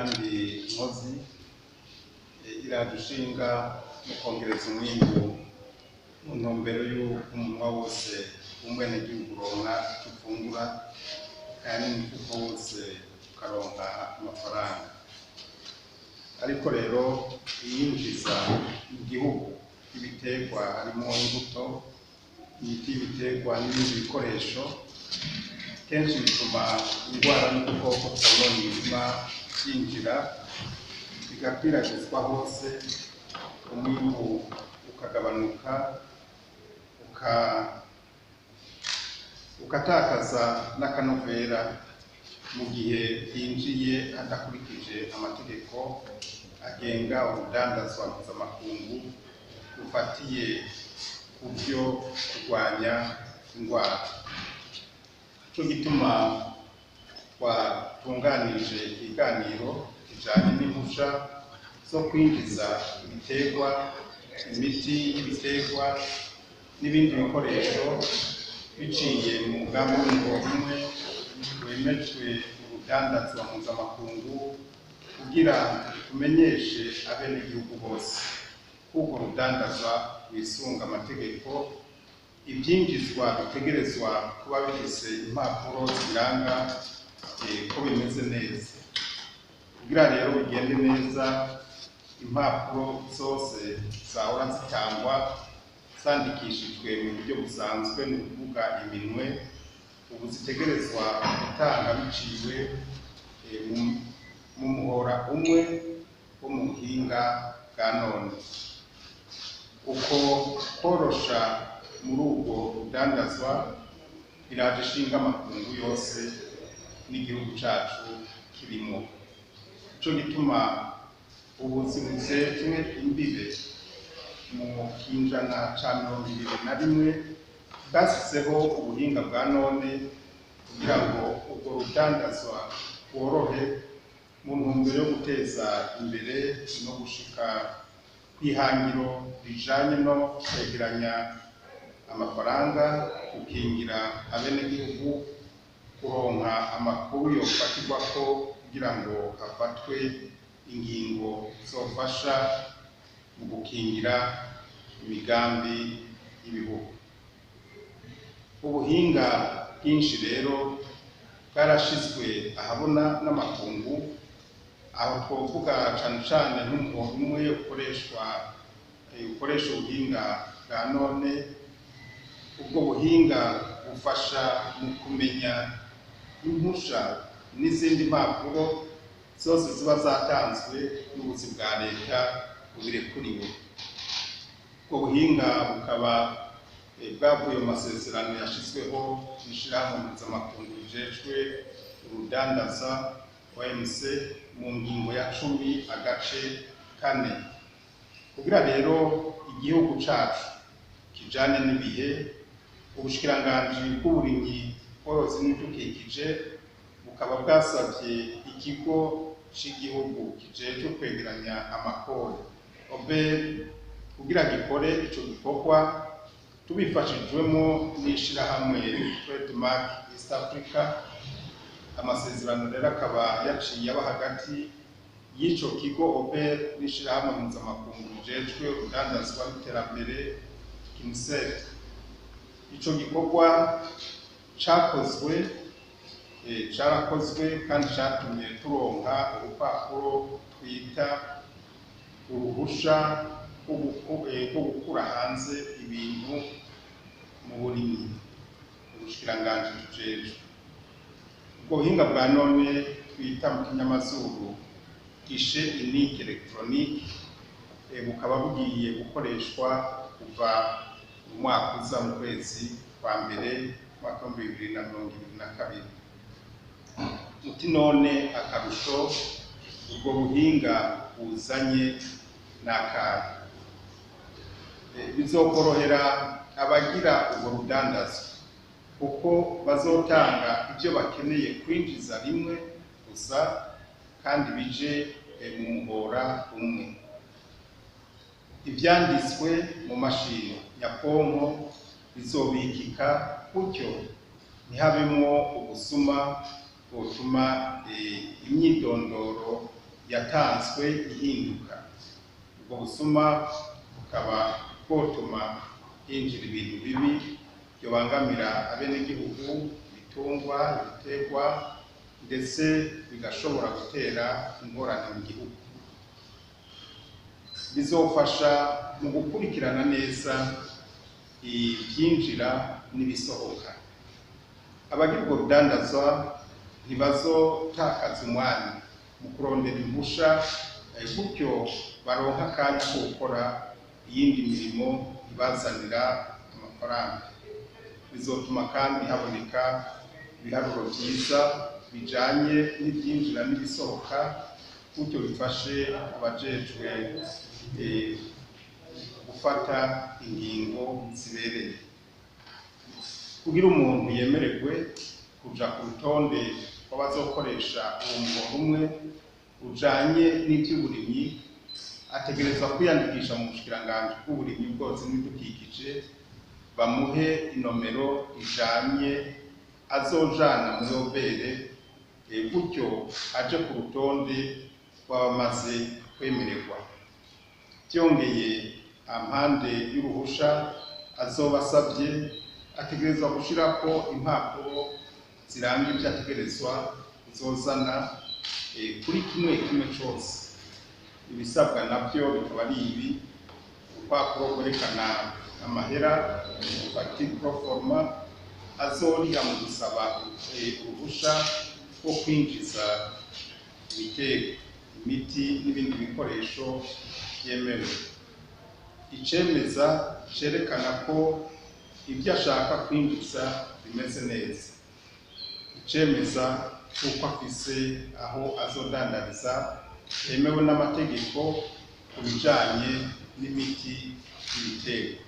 Imigambi nkozi iradushinga mu kongereza umwimbu mu ntumbero y'uko umunwa wose w'umwenegihugu uronka ico ufungura kandi n'umufuko wose ukaronka amafaranga. Ariko rero iyinjiza mu gihugu ibiterwa harimo imbuto, imiti y'ibiterwa n'ibindi bikoresho, kenshi bituma indwara n'udukoko twonona imirima byinjira bigakwiragizwa hose, umwimbu ukagabanuka, ugatakaza n'akanovera mu gihe byinjiye hadakurikije amategeko agenga urudandazwa mpuzamakungu rufatiye ku byo kurwanya indwara. Nico gituma twatunganije ikiganiro kijanye n'impusha zo kwinjiza ibiterwa, imiti y'ibiterwa n'ibindi bikoresho biciye mu mugambi w'umuhoro umwe wemejwe urudandazwa mpuzamakungu, kugira tumenyeshe abenegihugu bose ko urwo rudandazwa rwisunga amategeko, ivyinjizwa bitegerezwa kuba bifise impapuro ziranga ko bimeze neza. Kugira rero bigende neza, impapuro zose zahora zitangwa zandikishijwe mu buryo busanzwe, ni ukuvuga iminwe, ubu zitegerezwa gutanga biciwe mu muhora umwe wo mu buhinga bwa none. Uko korosha muri ubwo rudandazwa biraje ishinga amakungu yose n'igihugu cacu kirimwo. Nico gituma ubuzi bujejwe imbibe mu kinjana ca 21 bwasizeho ubuhinga bwa none kugira ngo ubwo rudandazwa bworohe mu ntumbero yo guteza imbere no gushika kw'ihangiro rijanye no kwegeranya amafaranga, gukingira abenegihugu, kuronka amakuru yofatirwako kugira ngo hafatwe ingingo zofasha mu gukingira imigambi y'ibihugu. Ubuhinga bwinshi rero bwarashizwe ahabona n'amakungu, aho twovuga cane cane nk'umuhora umwe ukoresha ubuhinga bwa none. Ubwo buhinga bufasha mu kumenya impusha n'izindi mpapuro zose ziba zatanzwe n'ubuzi bwa leta bubirekuriwe. Ubwo buhinga bukaba bwavuye mu masezerano yashizweho n'ishirahamwe mpuzamakungu rijejwe urudandaza OMC mu ngingo ya 10 agace 4. Kugira rero igihugu cacu kijane n'ibihe, ubushikiranganji bw'uburimyi, ubworozi n'ibidukikije bukaba bwasavye ikigo c'igihugu kijejwe kwegeranya amakori OBR kugira gikore ico gikorwa, tubifashijwemo n'ishirahamwe Trademark East Africa. Amasezerano rero akaba yaciye aba hagati y'ico kigo OBR n'ishirahamwe mpuzamakungu rijejwe urudandazwa n'iterambere KINSET. Ico gikorwa cakozwe, carakozwe kandi catumye turonka urupapuro twita uruhusha rwo gukura hanze ibintu mu burimyi, ubushikiranganji tujejwe. Ubwo buhinga bwa none twita mu kinyamazuru guichet unique électronique, bukaba bugiye gukoreshwa kuva mu mwaka uza, mu kwezi kwa mbere umwaka w'2022. Muti none akarusho ubwo buhinga buzanye n'akahe? Bizokorohera abagira ubwo rudandazwa kuko bazotanga ivyo bakeneye kwinjiza rimwe gusa kandi bije mu muhora umwe. Ivyanditswe mu mashini nyabwonko bizobikika, gutyo ntihabemwo ubusuma bwotuma imyidondoro yatanzwe ihinduka. Ubwo busuma bukaba bwotuma hinjira ibintu bibi byobangamira abenegihugu, ibitungwa, ibiterwa, ndetse bigashobora gutera ingorane mu gihugu. Bizofasha mu gukurikirana neza ivyinjira n'ibisohoka. Abagira ubwo rudandazwa ntibazotakaza umwanya mu kurondera impusha, gutyo baronka akanya ko gukora iyindi mirimo ibazanira amafaranga. Bizotuma kandi haboneka ibiharuro vyiza bijanye n'ivyinjira n'ibisohoka, gutyo bifashe abajejwe gufata ingingo zibereye. Kugira umuntu yemererwe kuja ku rutonde rw'abazokoresha uwo muhora umwe ujanye n'ivy'uburimyi, ategerezwa kwiyandikisha mu bushikiranganji bw'uburimyi, ubworozi n'ibidukikije, bamuhe inomero ijanye azojana muri OBR, gutyo aje ku rutonde rw'abamaze kwemererwa. Vyongeye, ampande y'uruhusha azoba asavye, ategerezwa gushirako impapuro ziranga ivyo ategerezwa kuzozana kuri kimwe kimwe cose. Ibisabwa navyo bikaba ari ibi: urupapuro rwerekana amahera, facture proforma, azoriha mu gusaba uruhusha rwo kwinjiza ibiterwa, imiti n'ibindi bikoresho vyemewe, icemeza cerekana ko ibyo ashaka kwinjiza bimeze neza, icemeza c'uko afise aho azodandariza hemewe n'amategeko ku bijanye n'imiti y'ibiterwa.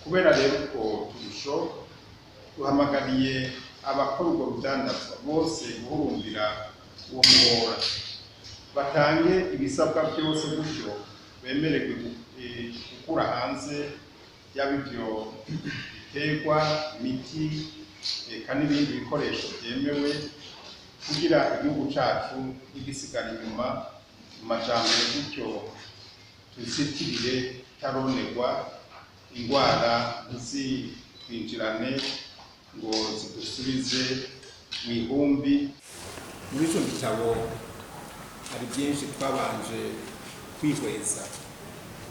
Kubera rero utwo turusho, duhamagariye abakora urwo rudandazwa bose guhurumbira uwo muhora, batange ibisabwa byose, gutyo bemererwe gukura hanze yaba ivyo biterwa, imiti, eka n'ibindi bikoresho vyemewe, kugira igihugu cacu ntigisigare inyuma mu majambere, gutyo tuzitirire taronerwa ingwara ntizitwinjirane ngo zidusubize mw'ihumbi. Muri ico gitabo hari byinshi twabanje kwihweza: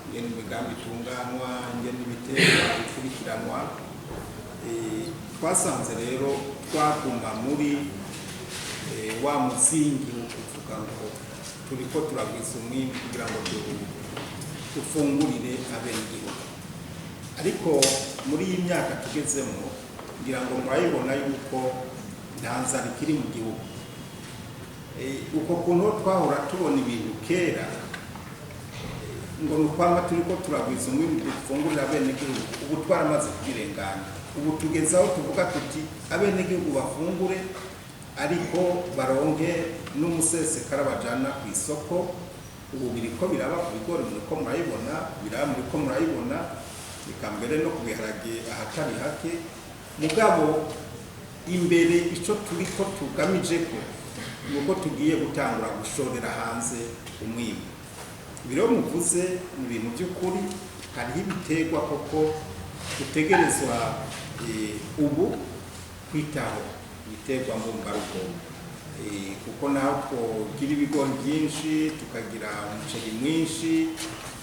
ingene imigambi itunganwa, ingene ibiterwa bikurikiranwa. Twasanze rero twaguma muri wa muzingi wo kuvuga ngo turiko turagwiza umwimbu kugira ngo dufungurire abenegihugu. Ariko muri iyi myaka tugezemo, ngira ngo murayibona yuko nta nzara ikiri mu gihugu. Uko kuntu twahora tubona ibintu kera, ngo ni ukwama turiko turagwiza umwimbu dufungurira abenegihugu, ubu twaramaze kubirengana. Ubu tugeze aho tuvuga tuti abenegihugu bafungure, ariko baronke n'umusesekara bajana ku isoko. Ubu biriko biraba ku bigori, muriko murayibona, biraba muriko murayibona, reka mbere no ku biharage ahatari hake. Mugabo imbere ico turiko tugamijeko ni uko tugiye gutangura gushorera hanze umwimbu. Ibi rero muvuze ni ibintu by'ukuri. Hariho ibiterwa koko dutegerezwa ubu kwitaho, ibiterwa mbumbarugo, kuko naho twogira ibigori byinshi, tukagira umuceri mwinshi,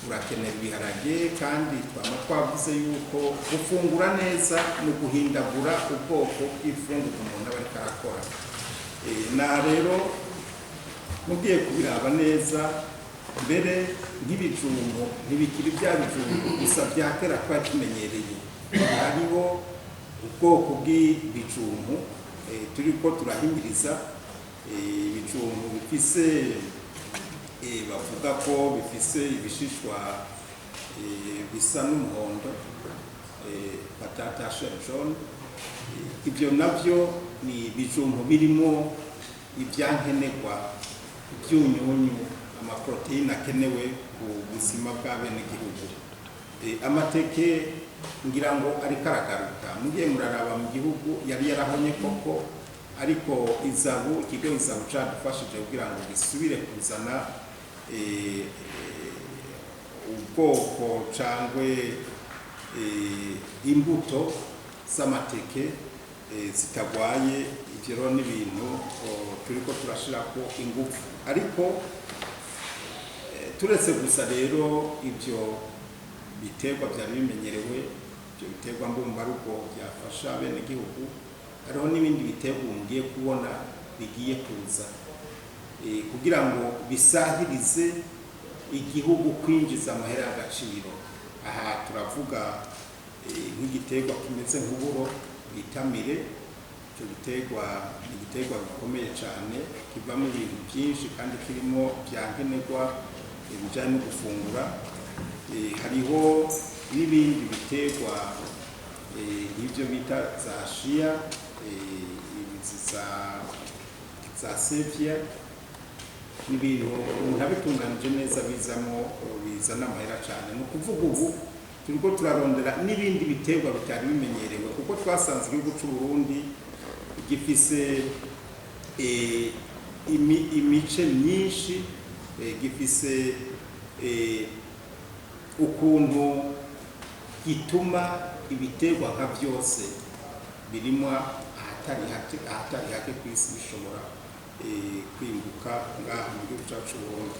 urakenera ibiharage. Kandi twama twavuze yuko gufungura neza ni uguhindagura ubwoko bw'imfungurwa umuntu aba ariko arakora. Naha rero mugiye kubiraba neza, mbere nk'ibijumbu ntibikiri bya bijumbu gusa bya kera twari tumenyereye. Hariho ubwoko bw'ibijumbu turiko turahimiriza, ibijumbu bifise, bavuga ko bifise ibishishwa bisa n'umuhondo, patate à chair jaune. Ibyo navyo ni ibijumbu birimo ibyankenerwa, ibyunyunyu, amaproteine akenewe ku buzima bw'abenegihugu. Amateke ngira ngo ariko aragaruka, mugiye muraraba mu gihugu yari yarahonye koko. Ariko ISABU, ikigo ISABU cadufashije kugira ngo gisubire kuzana ubwoko cangwe imbuto z'amateke zitagwaye. Ivyo rero n'ibintu turiko turashirako ingufu. Ariko turetse gusa rero ivyo biterwa vyari bimenyerewe, ivyo biterwa mbumbarugo byafasha bene gihugu, hariho n'ibindi biterwa mugiye kubona bigiye kuza kugira ngo bisahirize igihugu kwinjiza amahera y'agaciro. Aha turavuga nk'igiterwa kimeze nk'uburo bita millet. Icyo giterwa ni igiterwa gikomeye cyane, kivamo ibintu byinshi kandi kirimo bya nkenerwa ibijyanye no gufungura. Hariho n'ibindi biterwa nk'ibyo bita za chia, izi za stevia, n'ibintu umuntu abitunganije neza bizamo, bizana amahera cyane. Ni ukuvuga ubu turiko turarondera n'ibindi biterwa bitari bimenyerewe, kuko twasanze igihugu c'u Burundi gifise imice myinshi, gifise ukuntu gituma ibiterwa nka byose birimwa ahatari hake ku isi bishobora kwimbuka ngaha mu gihugu cyacu Burundi.